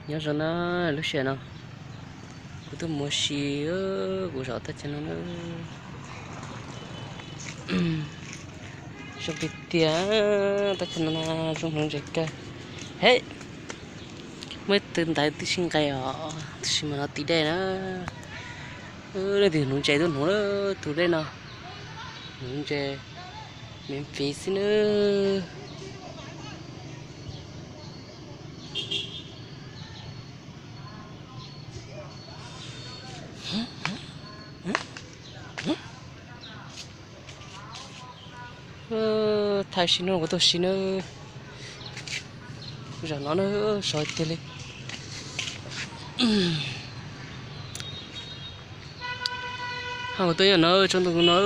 Nyob zoo na, lub sij hawm no kuv tuaj mus ua si kuv zos teb chaws no na. Zoo tiag tiag, teb chaws no zoo hnuv ntses kawg. He, muaj ib tug ntawd twb sib nqes os, tab sis mas no tim dej na. Leej twg hnuv ntses tuaj hnuv na, tus dej no hnuv ntses me fiv xwb na. Thaij sim no kuv tuaj sim na, zam no na, sov tiag li. Ho kuv tuaj nyob no tsob ntoo no.